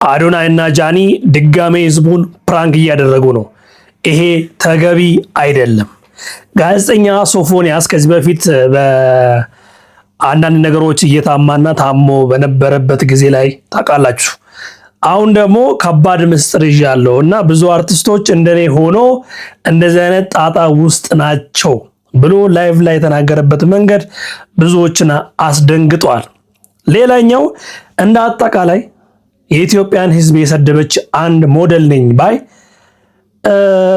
አዶናይ እና ጃኒ ድጋሜ ህዝቡን prank እያደረጉ ነው። ይሄ ተገቢ አይደለም። ጋዜጠኛ ሶፎንያስ ከዚህ በፊት በአንዳንድ ነገሮች እየታማና ታሞ በነበረበት ጊዜ ላይ ታውቃላችሁ። አሁን ደግሞ ከባድ ምስጢር ይዣለሁ እና ብዙ አርቲስቶች እንደኔ ሆኖ እንደዚህ አይነት ጣጣ ውስጥ ናቸው ብሎ live ላይ የተናገረበት መንገድ ብዙዎችን አስደንግጧል። ሌላኛው እንደ አጠቃላይ የኢትዮጵያን ሕዝብ የሰደበች አንድ ሞዴል ነኝ ባይ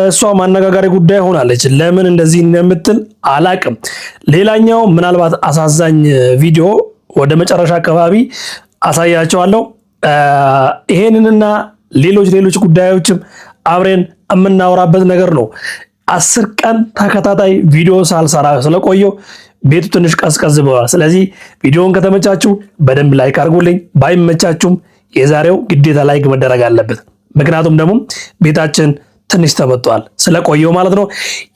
እሷ ማነጋገሪያ ጉዳይ ሆናለች። ለምን እንደዚህ እንደምትል አላቅም። ሌላኛው ምናልባት አሳዛኝ ቪዲዮ ወደ መጨረሻ አካባቢ አሳያቸዋለሁ። ይሄንንና ሌሎች ሌሎች ጉዳዮችም አብሬን የምናወራበት ነገር ነው። 10 ቀን ተከታታይ ቪዲዮ ሳልሰራ ስለቆየው ቤቱ ትንሽ ቀዝቀዝ ብሏል። ስለዚህ ቪዲዮውን ከተመቻችሁ በደንብ like አድርጉልኝ። ባይመቻችሁም የዛሬው ግዴታ like መደረግ አለበት። ምክንያቱም ደግሞ ቤታችን ትንሽ ተመጧል ስለቆየው ማለት ነው።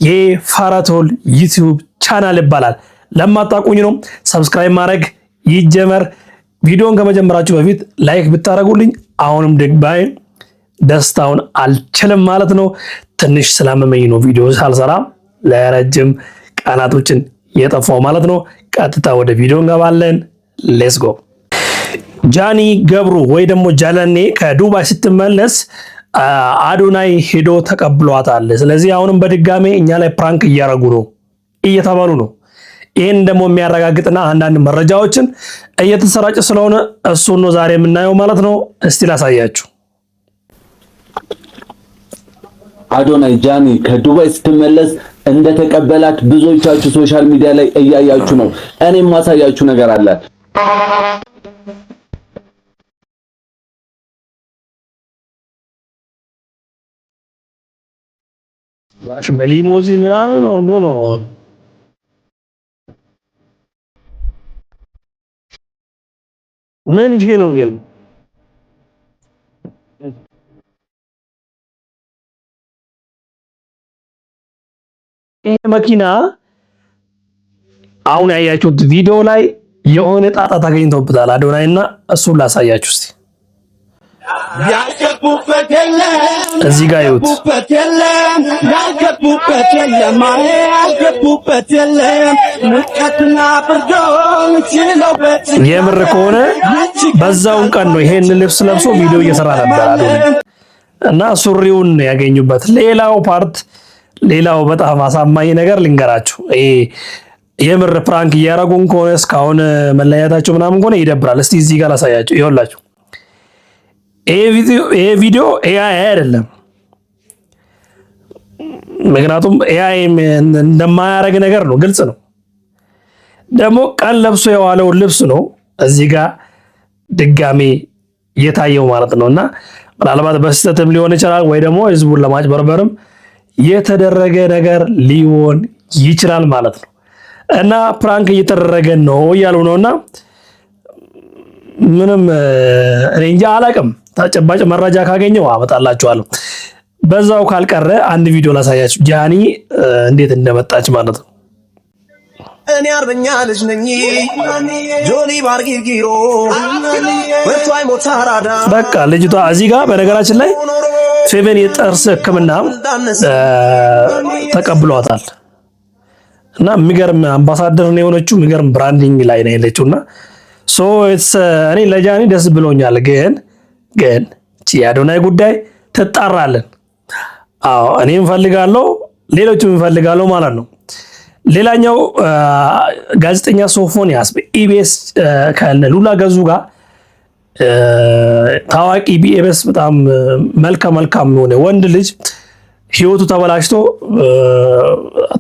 የፋራቶል YouTube channel ይባላል። ለማታውቁኝ ነው subscribe ማድረግ ይጀመር። ቪዲዮን ከመጀመራችሁ በፊት like ብታደርጉልኝ አሁንም ደግባይ ደስታውን አልችልም ማለት ነው። ትንሽ ስላመመኝ ነው ቪዲዮ ሳልሰራ ለረጅም ቀናቶችን የጠፋው ማለት ነው። ቀጥታ ወደ ቪዲዮ እንገባለን። Let's go። ጃኒ ገብሩ ወይ ደግሞ ጃለኔ ከዱባይ ስትመለስ አዶናይ ሄዶ ተቀብሏታል። ስለዚህ አሁንም በድጋሜ እኛ ላይ prank እያረጉ ነው እየተባሉ ነው። ይህን ደግሞ የሚያረጋግጥና አንዳንድ መረጃዎችን እየተሰራጨ ስለሆነ እሱን ነው ዛሬ የምናየው ማለት ነው። እስቲ ላሳያችሁ። አዶናይ ጃኒ ከዱባይ ስትመለስ እንደተቀበላት ብዙዎቻችሁ social media ላይ እያያችሁ ነው። እኔም ማሳያችሁ ነገር አለ። በሊሞዚን ምናምን ነው። ምን ይሄ ነው ግን ይሄ መኪና አሁን ያያችሁት ቪዲዮ ላይ የሆነ ጣጣ ታገኝቶበታል አዶናይ እና እሱን ላሳያችሁ እስቲ። እዚህ ጋር ይዩት። የምር ከሆነ በዛውን ቀን ነው ይሄን ልብስ ለብሶ ቪዲዮ እየሰራ ነበር አዶናይ እና ሱሪውን ያገኙበት። ሌላው part፣ ሌላው በጣም አሳማኝ ነገር ልንገራችሁ። ይሄ የምር prank እያደረጉን ከሆነ እስካሁን መለያየታቸው ምናምን ከሆነ ይደብራል። እስቲ እዚህ ጋር ላሳያችሁ። ይኸውላችሁ ይሄ ቪዲዮ AI አይደለም። ምክንያቱም AI እንደማያደርግ ነገር ነው፣ ግልጽ ነው። ደግሞ ቀን ለብሶ የዋለውን ልብስ ነው እዚህ ጋር ድጋሜ የታየው ማለት ነው። እና ምናልባት በስህተትም ሊሆን ይችላል ወይ ደግሞ ህዝቡን ለማጭበርበርም የተደረገ ነገር ሊሆን ይችላል ማለት ነው። እና prank እየተደረገ ነው እያሉ ነው። እና ምንም እኔ እንጃ አላቅም። ተጨባጭ መረጃ ካገኘው አመጣላችኋለሁ። በዛው ካልቀረ አንድ ቪዲዮ ላሳያችሁ፣ ጃኒ እንዴት እንደመጣች ማለት ነው። እኔ አርበኛ ልጅ ነኝ ጆኒ ባርጊርጊሮ ወጥቶ አይሞት አራዳ። በቃ ልጅቷ እዚህ ጋር በነገራችን ላይ ፌቨን የጥርስ ሕክምና ተቀብሏታል እና የሚገርም አምባሳደር ነው የሆነችው። የሚገርም branding ላይ ነው ያለችው እና so እኔ ለጃኒ ደስ ብሎኛል። ግን የአዶናይ ጉዳይ ትጣራለን። አዎ እኔም እፈልጋለሁ፣ ሌሎችም እፈልጋለሁ ማለት ነው። ሌላኛው ጋዜጠኛ ሶፎንያስ በኢቢኤስ ከነ ሉላ ገዙ ጋር ታዋቂ ቢኤብኤስ በጣም መልካም መልካም የሆነ ወንድ ልጅ ህይወቱ ተበላሽቶ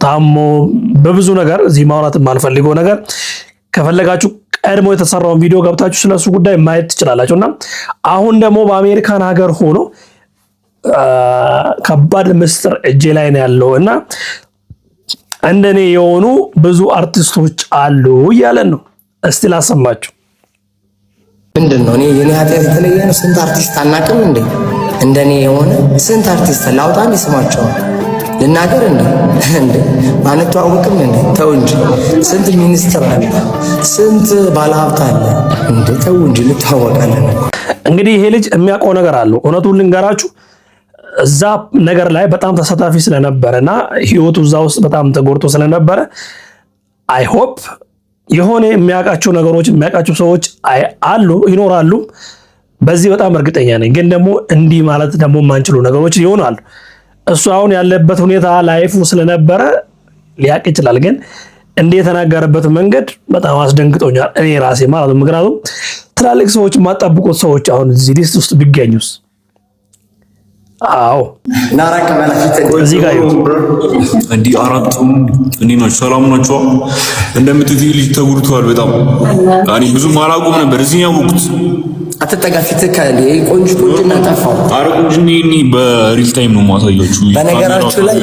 ታሞ በብዙ ነገር እዚህ ማውራት የማልፈልገው ነገር ከፈለጋችሁ ቀድሞ የተሰራውን ቪዲዮ ገብታችሁ ስለሱ ጉዳይ ማየት ትችላላችሁ። እና አሁን ደግሞ በአሜሪካን ሀገር ሆኖ ከባድ ምስጢር እጄ ላይ ነው ያለው እና እንደኔ የሆኑ ብዙ አርቲስቶች አሉ እያለን ነው። እስቲ ላሰማችሁ። ምንድን ነው እኔ የኔ ኃጢአት የተለየ ነው? ስንት አርቲስት አናውቅም እንዴ? እንደኔ የሆነ ስንት አርቲስት ላውጣ ስማቸዋል። ልናገር እንዴ? እንዴ አንተዋወቅም እንዴ? ተው እንጂ። ስንት ሚኒስትር አለ፣ ስንት ባለሀብት አለ። እንዴ ተው እንጂ፣ እንተዋወቃለን። እንግዲህ ይሄ ልጅ የሚያውቀው ነገር አለው። እውነቱን ልንገራችሁ፣ እዛ ነገር ላይ በጣም ተሳታፊ ስለነበረ እና ህይወቱ እዛ ውስጥ በጣም ተጎድቶ ስለነበረ I hope የሆነ የሚያውቃቸው ነገሮች፣ የሚያውቃቸው ሰዎች አሉ፣ ይኖራሉ። በዚህ በጣም እርግጠኛ ነኝ። ግን ደግሞ እንዲህ ማለት ደግሞ የማንችሉ ነገሮች ይሆናሉ። እሱ አሁን ያለበት ሁኔታ life ኡ ስለነበረ ሊያውቅ ይችላል። ግን እንዲህ የተናገረበት መንገድ በጣም አስደንግጦኛል፣ እኔ ራሴ ማለት ነው። ምክንያቱም ትላልቅ ሰዎች፣ የማጠብቁት ሰዎች አሁን እዚህ list ውስጥ ቢገኙስ? አዎ፣ እዚህ ጋር እንዲህ አራቱም እንዴት ናችሁ? ሰላም ናችሁ? እንደምትዩት ልጅ ተጎድቷል በጣም። እኔ ብዙም አላውቅም ነበር፣ እዚህ ነው ያወቅሁት። አትጠጋ፣ ፊትህ ቆንጆ ቆንጆና ጠፋው። ኧረ ቁንጅና እኔ በ real time ነው የማሳያችሁ።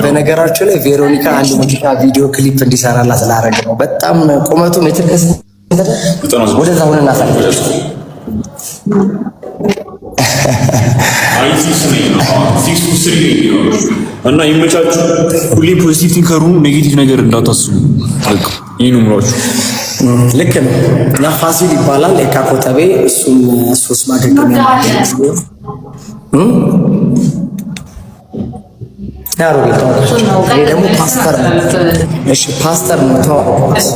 በነገራችሁ ላይ ቬሮኒካ አንድ ሙዚቃ video clip እንዲሰራላት ላረግ ነው። በጣም ቁመቱ ሜትር ወደዛ ሆነ እናሳያችሁ። አይ 6'3 እና ይመቻችሁ። ሁሌ positive thinker ኡ negative ነገር እንዳታስቡ። በቃ ይሄ ነው የምላችሁ። ልክ ነው። እና ፋሲል ይባላል፣ የካ ኮተቤ። እሱም ሶስት ማገገሚያ ሮቤል ተዋወቃቸው። ይሄ ደግሞ ፓስተር ነው። እሺ ፓስተር ነው። ተዋወቁት።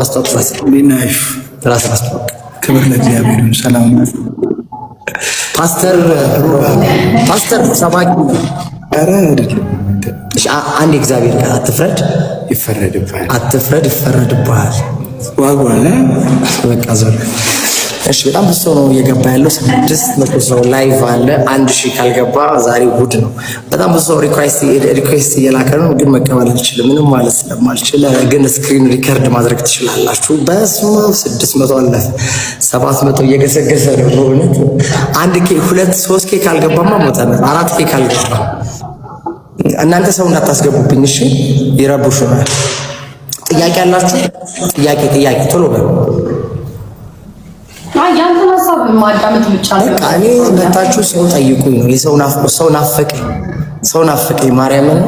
አስተዋውቅ። ራስህን አስተዋውቅ። ክብር ለእግዚአብሔር ይሁን። ሰላም ነው። ፓስተር፣ ፓስተር ሰባኪ ነው። ኧረ አይደለም። እሺ አንድ የእግዚአብሔር ቃል፣ አትፍረድ ይፈረድብሃል። አትፍረድ ይፈረድብሃል። ዋጓለ በቃ ዞር። እሺ በጣም ብዙ ሰው ነው እየገባ ያለው። 600 ሰው live አለ። 1000 ካልገባ ዛሬ ጉድ ነው። በጣም ብዙ ሰው request እየላከ ነው፣ ግን መቀበል አልችልም፣ ምንም ማለት ስለማልችል። ግን screen record ማድረግ ትችላላችሁ። በስመ አብ፣ 600 አለፈ፣ 700 እየገሰገሰ ነው። በእውነት 1K፣ ሁለት ሶስት K ካልገባማ ሞተናል። 4K ካልገባ እናንተ ሰው እንዳታስገቡብኝ እሺ፣ ይረብሹናል። ጥያቄ አላችሁ? ጥያቄ፣ ጥያቄ ቶሎ በሉ። ያንተን ሀሳብ ማዳመጥ ብቻ ነው። በቃ እኔ መታችሁ ሰው ጠይቁኝ ነው። የሰው ናፍቆ፣ ሰው ናፈቀኝ፣ ሰው ናፈቀኝ፣ ማርያምን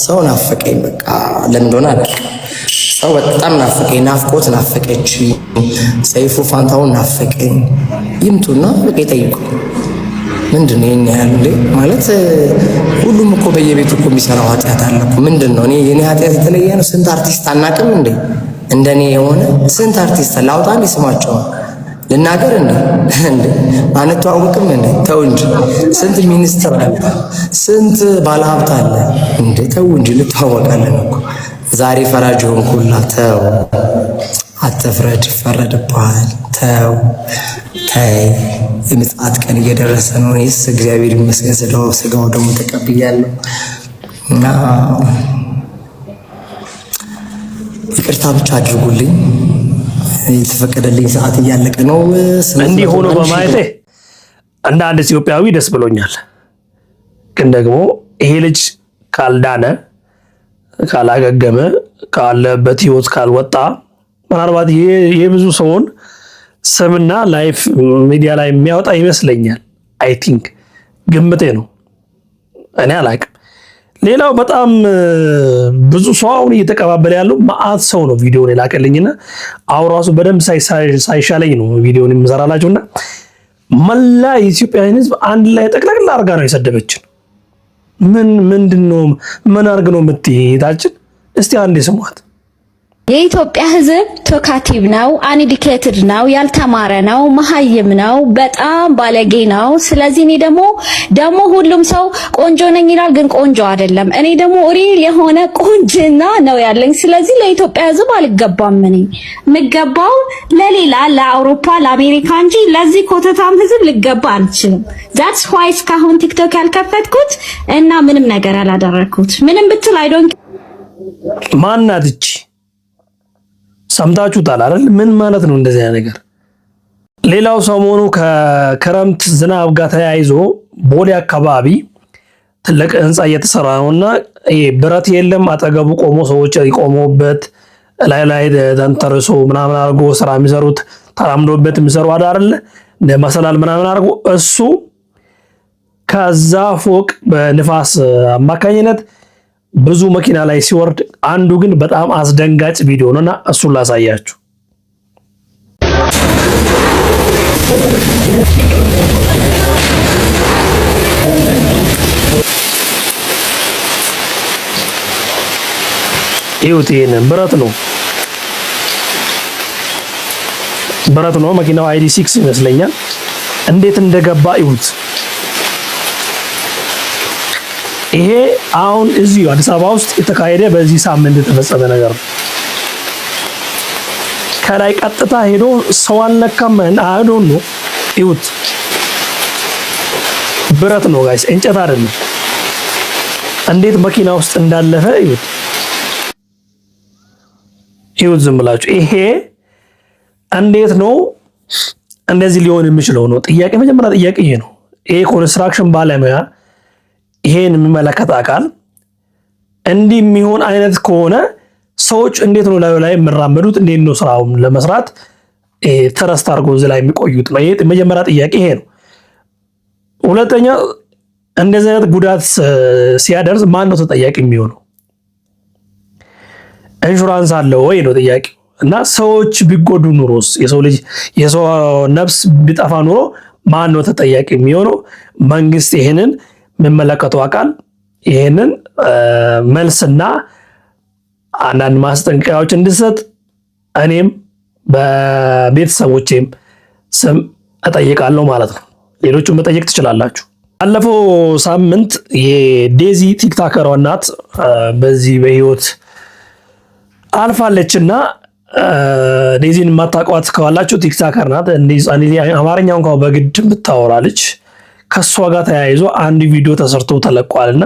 ሰው ናፈቀኝ። በቃ ለምን እንደሆነ አላውቅም። ሰው በጣም ናፈቀኝ፣ ናፍቆት ናፈቀች። ሰይፉ ፋንታውን ናፈቀኝ። ይምጡና በቃ ይጠይቁ። ምንድን ነው ይሄን ያህል እንዴ? ማለት ሁሉም እኮ በየቤቱ እኮ የሚሰራው ኃጢአት አለ እኮ። ምንድን ነው እኔ የኔ ኃጢአት የተለየ ነው? ስንት አርቲስት አናውቅም እንዴ? እንደኔ የሆነ ስንት አርቲስት ላውጣ እንዴ? ስማቸውን ልናገር እንዴ? እንዴ አንተዋወቅም እንዴ? ተው እንጂ። ስንት ሚኒስትር አለ፣ ስንት ባለሀብት አለ። እንዴ ተው እንጂ፣ እንተዋወቃለን እኮ። ዛሬ ፈራጅ ሆንኩላ። ተው፣ አትፍረድ፣ ይፈረድብሃል። ተው፣ ተይ፣ የምጽአት ቀን እየደረሰ ነው። እኔስ እግዚአብሔር ይመስገን ስጋው ደግሞ ተቀብያለሁ እና ይቅርታ ብቻ አድርጉልኝ። የተፈቀደልኝ ሰዓት እያለቀ ነው። እንዲህ ሆኖ በማየቴ እንደ አንድ ኢትዮጵያዊ ደስ ብሎኛል። ግን ደግሞ ይሄ ልጅ ካልዳነ፣ ካላገገመ፣ ካለበት ህይወት ካልወጣ ምናልባት የብዙ ሰውን ስምና life ሚዲያ ላይ የሚያወጣ ይመስለኛል። I think ግምቴ ነው፣ እኔ አላቅም። ሌላው በጣም ብዙ ሰው አሁን እየተቀባበለ ያለው፣ መአት ሰው ነው ቪዲዮን የላከልኝና አሁን ራሱ በደንብ ሳይሻለኝ ነው ቪዲዮን የምሰራላችሁና መላ የኢትዮጵያን ሕዝብ አንድ ላይ ጠቅላላ አርጋ ነው የሰደበችን። ምን ምንድን ነው፣ ምን አርግ ነው የምትሄዳችን? እስቲ አንዴ ስሟት። የኢትዮጵያ ሕዝብ talkative ነው፣ uneducated ነው፣ ያልተማረ ነው፣ መሀይም ነው፣ በጣም ባለጌ ነው። ስለዚህ እኔ ደግሞ ሁሉም ሰው ቆንጆ ነኝ ይላል፣ ግን ቆንጆ አይደለም። እኔ ደግሞ real የሆነ ቆንጅና ነው ያለኝ። ስለዚህ ለኢትዮጵያ ሕዝብ አልገባም። እኔ የምገባው ለሌላ፣ ለአውሮፓ፣ ለአሜሪካ እንጂ ለዚህ ኮተታም ሕዝብ ልገባ አልችልም። That's why እስካሁን ቲክቶክ ያልከፈትኩት እና ምንም ነገር ያላደረግኩት። ምንም ብትል I don't ማናት እቺ? ሰምታችሁታል አይደል? ምን ማለት ነው እንደዚህ አይነት ነገር? ሌላው ሰሞኑ ከክረምት ዝናብ ጋር ተያይዞ ቦሌ አካባቢ ትልቅ ህንፃ እየተሰራ ነውና ይሄ ብረት የለም፣ አጠገቡ ቆሞ ሰዎች ቆመውበት ላይ ላይ ተንተርሶ ምናምን አድርጎ ስራ የሚሰሩት፣ ተራምዶበት የሚሰሩ አለ አይደለ? እንደ መሰላል ምናምን አድርጎ፣ እሱ ከዛ ፎቅ በንፋስ አማካኝነት ብዙ መኪና ላይ ሲወርድ፣ አንዱ ግን በጣም አስደንጋጭ ቪዲዮ ነውና እሱን ላሳያችሁ። ይኸውት ይሄንን ብረት ነው ብረት ነው። መኪናው ID 6 ይመስለኛል። እንዴት እንደገባ ይሁት። ይሄ አሁን እዚሁ አዲስ አበባ ውስጥ የተካሄደ በዚህ ሳምንት የተፈጸመ ነገር ነው። ከላይ ቀጥታ ሄዶ ሰው አልነካም። I don't know። ይሁት ብረት ነው guys፣ እንጨት አይደለም። እንዴት መኪና ውስጥ እንዳለፈ ይሁት ይሁት። ዝም ብላችሁ ይሄ እንዴት ነው እንደዚህ ሊሆን የሚችለው ነው ጥያቄ። መጀመሪያ ጥያቄ ይሄ ነው። ይሄ construction ባለሙያ ይሄን የሚመለከት አካል እንዲህ የሚሆን አይነት ከሆነ ሰዎች እንዴት ነው ላዩ ላይ የሚራመዱት? እንዴት ነው ስራውን ለመስራት trust አድርጎ እዚህ ላይ የሚቆዩት ነው? ይሄ መጀመሪያ ጥያቄ ይሄ ነው። ሁለተኛ እንደዚህ አይነት ጉዳት ሲያደርስ ማን ነው ተጠያቂ የሚሆነው? ኢንሹራንስ አለው ወይ ነው ጥያቄ። እና ሰዎች ቢጎዱ ኑሮስ የሰው ልጅ የሰው ነፍስ ቢጠፋ ኑሮ ማን ነው ተጠያቂ የሚሆነው? መንግስት ይሄንን የሚመለከተው አካል ይሄንን መልስና አንዳንድ ማስጠንቀቂያዎች እንዲሰጥ እኔም በቤተሰቦቼም ስም እጠይቃለሁ ማለት ነው። ሌሎቹም መጠየቅ ትችላላችሁ። ባለፈው ሳምንት የዴዚ ቲክታከሯ እናት በዚህ በህይወት አልፋለችና ዴዚን የማታውቋት ካላችሁ TikToker ናት። አማርኛ እንኳን በግድ የምታወራ ልጅ ከእሷ ጋር ተያይዞ አንድ ቪዲዮ ተሰርቶ ተለቋልና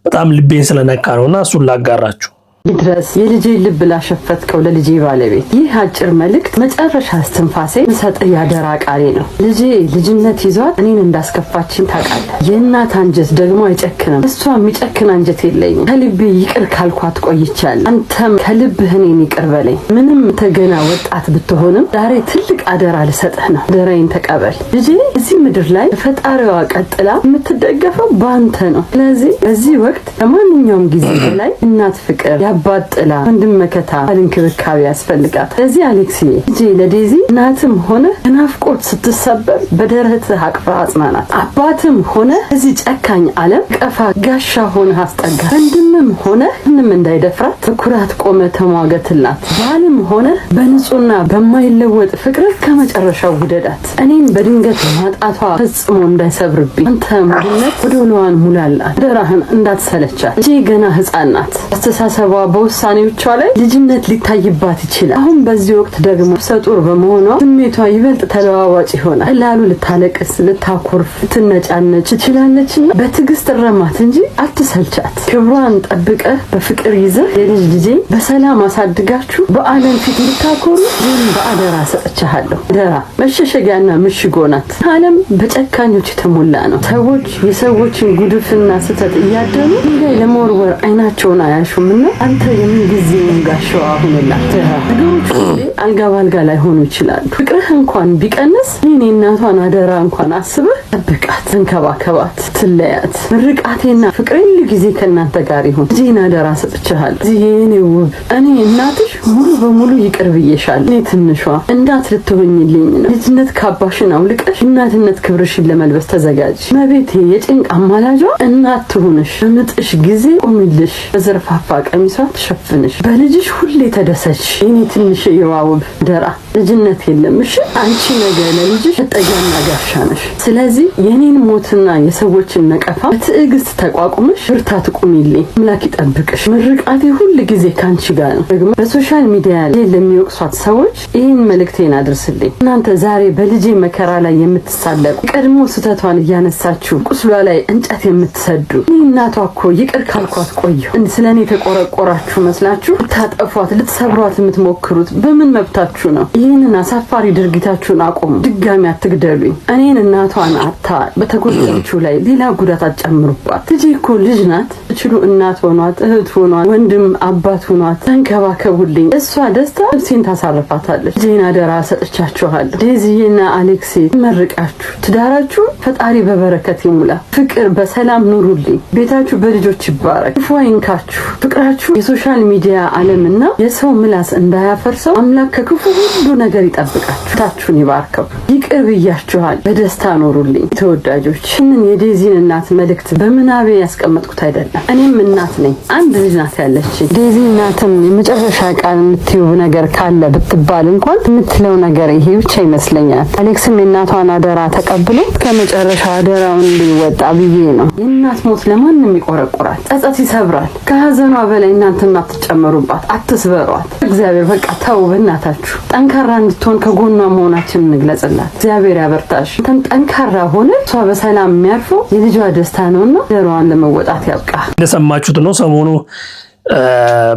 በጣም ልቤን ስለነካ ነውና እሱን ላጋራችሁ። ይድረስ የልጄ ልብ ላሸፈትከው ለልጄ ባለቤት ይህ አጭር መልእክት መጨረሻ እስትንፋሴ ምሰጥህ ያደራ ቃሌ ነው። ልጄ ልጅነት ይዟት እኔን እንዳስከፋችን ታውቃለህ። የእናት አንጀት ደግሞ አይጨክንም። እሷ የሚጨክን አንጀት የለኝም። ከልቤ ይቅር ካልኳት ቆይቻለሁ። አንተም ከልብህ እኔን ይቅር በለኝ። ምንም ተገና ወጣት ብትሆንም ዛሬ ትልቅ አደራ ልሰጥህ ነው። አደራዬን ተቀበል። ልጄ እዚህ ምድር ላይ ፈጣሪዋ ቀጥላ የምትደገፈው በአንተ ነው። ስለዚህ በዚህ ወቅት ከማንኛውም ጊዜ በላይ እናት ፍቅር፣ አባት ጥላ፣ ወንድም መከታ፣ እንክብካቤ ያስፈልጋት። ስለዚህ አሌክስዬ ልጄ ለዴዚ እናትም ሆነ ከናፍቆት ስትሰበር በደረትህ አቅፈህ አጽናናት። አባትም ሆነ እዚህ ጨካኝ ዓለም ቀፋ ጋሻ ሆነ አስጠጋ። ወንድምም ሆነ ምንም እንዳይደፍራት በኩራት ቆመ ተሟገትላት። ባልም ሆነ በንጹህና በማይለወጥ ፍቅር ከመጨረሻው ውደዳት። እኔን በድንገት ማጣቷ ፈጽሞ እንዳይሰብርብኝ አንተ ሙሉነት ወደሏን ሙላላት። አደራህን እንዳትሰለቻት። ልጄ ገና ሕፃን ናት። አስተሳሰቧ በውሳኔዎቿ ላይ ልጅነት ሊታይባት ይችላል። አሁን በዚህ ወቅት ደግሞ ነፍሰ ጡር በመሆኗ ስሜቷ ይበልጥ ተለዋዋጭ ይሆናል። ቀላሉ ልታለቅስ፣ ልታኮርፍ፣ ልትነጫነጭ ትችላለችና በትዕግስት እረማት እንጂ አትሰልቻት። ክብሯን ጠብቀህ በፍቅር ይዘህ የልጅ ልጄ በሰላም አሳድጋችሁ በዓለም ፊት እንድታኮሩ ይህን በአደራ ሰጥቻለሁ። አደራ መሸሸጊያና ምሽጎ ናት። ዓለም በጨካኞች የተሞላ ነው። ሰዎች የሰዎችን ጉድፍና ስህተት እያደኑ ድንጋይ ለመወርወር አይናቸውን አያሹምና አንተ የምንጊዜውን ጋሻዋ ሁንላት። ነገሮች ሁሌ አልጋ ባልጋ ላይሆኑ ይችላሉ። ፍቅርህ እንኳን ቢቀንስ እኔ እናቷን አደራ እንኳን አስበህ ጠብቃት፣ ተንከባከባት፣ ትለያት። ምርቃቴና ፍቅሬ ሁሉ ጊዜ ከእናንተ ጋር ይሁን። ልጄን አደራ ሰጥቼሃለሁ። እዚህ የኔ ውብ እኔ እናትሽ ሙሉ በሙሉ ይቅር ብዬሻለሁ። እኔ ትንሿ እናት ልትሆኝልኝ ነው። ልጅነት ካባሽን አውልቀሽ እናትነት ክብርሽን ለመልበስ ተዘጋጅ። መቤቴ የጭንቅ አማላጇ እናት ትሁንሽ። በምጥሽ ጊዜ ቆምልሽ፣ በዘርፋፋ ቀሚሷ ትሸፍንሽ። በልጅሽ ሁሌ ተደሰች። የኔ ትንሽ የዋውብ ደራ ልጅነት የለም። እሺ አንቺ ነገ ለልጅሽ መጠጊያና ጋሻ ነሽ። ስለዚህ የኔን ሞትና የሰዎችን ነቀፋ በትዕግስት ተቋቁመሽ ብርታት ቁሚልኝ። አምላክ ይጠብቅሽ። ምርቃቴ ሁል ጊዜ ካንቺ ጋር ነው። ደግሞ በ social media ላይ ለሚወቅሷት ሰዎች ይህን መልእክቴን አድርስልኝ። እናንተ ዛሬ በልጄ መከራ ላይ የምትሳለቁ፣ ቀድሞ ስህተቷን እያነሳችሁ ቁስሏ ላይ እንጨት የምትሰዱ፣ እኔ እናቷ እኮ ይቅር ካልኳት ቆየሁ። ስለ እኔ የተቆረቆረ የቆረቆራችሁ መስላችሁ ልታጠፏት፣ ልትሰብሯት የምትሞክሩት በምን መብታችሁ ነው? ይህንን አሳፋሪ ድርጊታችሁን አቁሙ። ድጋሚ አትግደሉኝ። እኔን እናቷን አታ በተጎዳችው ላይ ሌላ ጉዳት አትጨምሩባት። ልጄ እኮ ልጅ ናት። ችሉ እናት ሆኗት፣ እህት ሆኗት፣ ወንድም አባት ሆኗት፣ ተንከባከቡልኝ። እሷ ደስታ ነፍሴን ታሳርፋታለች። ልጄን አደራ ሰጥቻችኋለሁ። ዴዚዬና አሌክሴ መርቃችሁ ትዳራችሁ ፈጣሪ በበረከት ይሙላ። ፍቅር በሰላም ኑሩልኝ። ቤታችሁ በልጆች ይባረክ። ክፉ አይንካችሁ። ፍቅራችሁ የ social media ዓለምና የሰው ምላስ እንዳያፈርሰው አምላክ ከክፉ ሁሉ ነገር ይጠብቃችሁ። ታችሁን ይባርከው። ይቅር ብያችኋል። በደስታ ኖሩልኝ ተወዳጆች። ይህንን የዴዚን እናት መልእክት በምናቤ ያስቀመጥኩት አይደለም። እኔም እናት ነኝ። አንድ ልጅ ናት ያለችኝ። ዴዚ እናትም የመጨረሻ ቃል የምትይው ነገር ካለ ብትባል እንኳን የምትለው ነገር ይሄ ብቻ ይመስለኛል። አሌክስም የእናቷን አደራ ተቀብሎ ከመጨረሻው አደራውን እንዲወጣ ብዬ ነው። የእናት ሞት ለማንም ይቆረቁራል፣ ጸጸት ይሰብራል። ከሀዘኗ በላይ እናንተም አትጨመሩባት፣ አትስበሯት። እግዚአብሔር በቃ ተው፣ በእናታችሁ ጠንካራ እንድትሆን ከጎኗ መሆናችን እንግለጽላት። እግዚአብሔር ያበርታሽ። አንተም ጠንካራ ሆነ እሷ በሰላም የሚያርፈው የልጇ ደስታ ነውና አደራዋን ለመወጣት ያብቃ። እንደሰማችሁት ነው። ሰሞኑ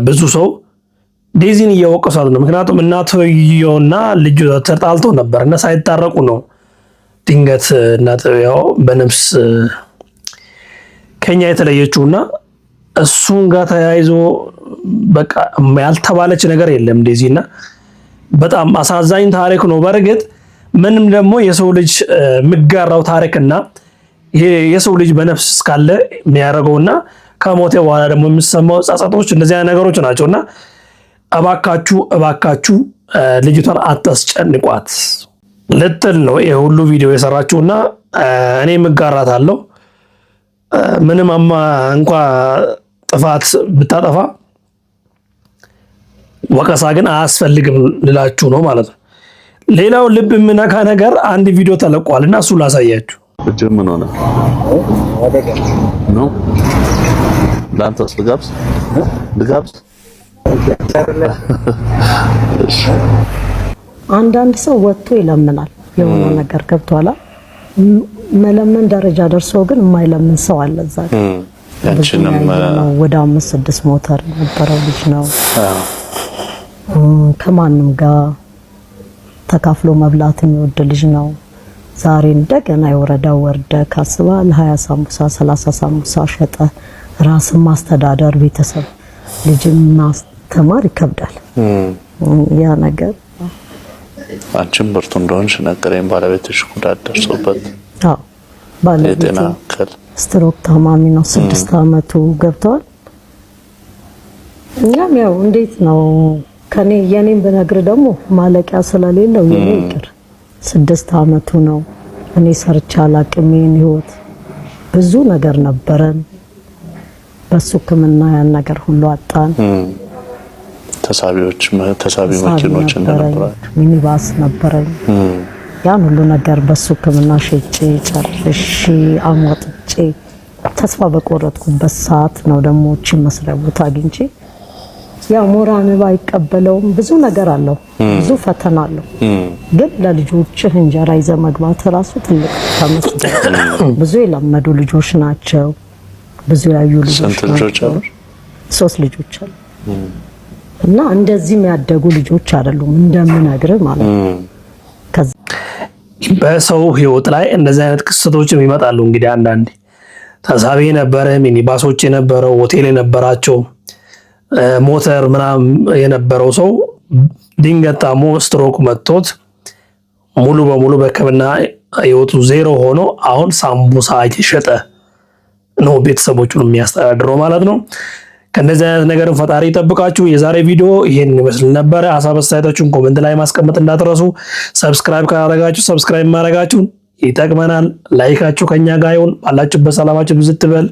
ብዙ ሰው ዴዚን እየወቀሷት ነው። ምክንያቱም እናትየውና ልጁ ተጣልቶ ነበር እና ሳይታረቁ ነው ድንገት እናትየው በነፍስ ከኛ የተለየችውና እሱን ጋር ተያይዞ በቃ ያልተባለች ነገር የለም ዴዚ እና በጣም አሳዛኝ ታሪክ ነው። በእርግጥ ምንም ደግሞ የሰው ልጅ የሚጋራው ታሪክና የሰው ልጅ በነፍስ እስካለ የሚያደርገውና ከሞተ በኋላ ደግሞ የሚሰማው ጸጸቶች እንደዚህ አይነት ነገሮች ናቸውና እባካችሁ እባካችሁ ልጅቷን አታስጨንቋት ልትል ነው ይሄ ሁሉ ቪዲዮ የሰራችሁና እኔ እጋራታለሁ። ምንም አማ እንኳ ጥፋት ብታጠፋ ወቀሳ ግን አያስፈልግም ልላችሁ ነው ማለት ነው። ሌላው ልብ የሚነካ ነገር አንድ ቪዲዮ ተለቋል እና እሱ ላሳያችሁ። እጅህ ምን ሆነ ነው? ለአንተስ ልጋብዝ ልጋብዝ? አንዳንድ ሰው ወጥቶ ይለምናል። የሆነ ነገር ገብቷላ መለመን ደረጃ ደርሶ ግን የማይለምን ሰው አለ። እዛ ጋር ያንቺንም ወደ 5 6 ሞተር የነበረው ልጅ ነው። ከማንም ጋር ተካፍሎ መብላት የሚወድ ልጅ ነው። ዛሬ እንደገና የወረዳው ወርደ ካስባ ለ20 ሳምቡሳ 30 ሳምቡሳ ሸጠ። ራስን ማስተዳደር ቤተሰብ ልጅን ማስተማር ይከብዳል። ያ ነገር አንቺም ብርቱ እንደሆንሽ ነገረኝ። ባለቤትሽ ጉዳት ደርሶበት አዎ፣ ባለቤቴ የጤና እክል ስትሮክ ታማሚ ነው። 6 አመቱ ገብተዋል። እኛም ያው እንዴት ነው ከኔ የኔን ብነግር ደግሞ ማለቂያ ስለሌለው የኔ ይቅር። 6 አመቱ ነው። እኔ ሰርቼ አላቅም። የኔን ህይወት ብዙ ነገር ነበረን። በሱ ሕክምና ያን ነገር ሁሉ አጣን። ተሳቢዎች ተሳቢ ተሳቢ መኪኖች ነበረኝ፣ እንደነበራችሁ ሚኒባስ ነበረኝ። ያን ሁሉ ነገር በሱ ሕክምና ሸጬ ጨርሼ አሟጥጬ ተስፋ በቆረጥኩበት ሰዓት ነው ደግሞ እቺ መስሪያ ቦታ አግኝቼ ያው ሞራል ባይቀበለውም ብዙ ነገር አለው፣ ብዙ ፈተና አለው። ግን ለልጆችህ እንጀራ ይዘህ መግባት ራሱ ትልቅ ተመስገን። ብዙ የለመዱ ልጆች ናቸው። ብዙ ያዩ ልጆች ስንት ልጆች ናቸው። አሉሽ? 3 ልጆች አሉ እና እንደዚህም ያደጉ ልጆች አይደሉም እንደምነግርህ ማለት ነው። ከዛ በሰው ህይወት ላይ እንደዚህ አይነት ክስተቶችም ይመጣሉ። እንግዲህ አንዳንዴ ተሳቢ የነበረ ሚኒባሶች የነበረው ሆቴል የነበራቸው ሞተር ምናምን የነበረው ሰው ድንገት ታሞ ስትሮክ መጥቶት ሙሉ በሙሉ በሕክምና ህይወቱ ዜሮ ሆኖ አሁን ሳምቡሳ እየሸጠ ነው ቤተሰቦቹን የሚያስተዳድረው ማለት ነው። ከእንደዚህ አይነት ነገርን ፈጣሪ ይጠብቃችሁ። የዛሬ ቪዲዮ ይሄን ይመስል ነበረ። ሀሳብ አስተያየታችሁን comment ላይ ማስቀመጥ እንዳትረሱ። Subscribe ካላደረጋችሁ subscribe ማድረጋችሁን ይጠቅመናል። Like ኣችሁ ከኛ ጋር ይሁን። ባላችሁበት ሰላማችሁ ብዝት ትበል።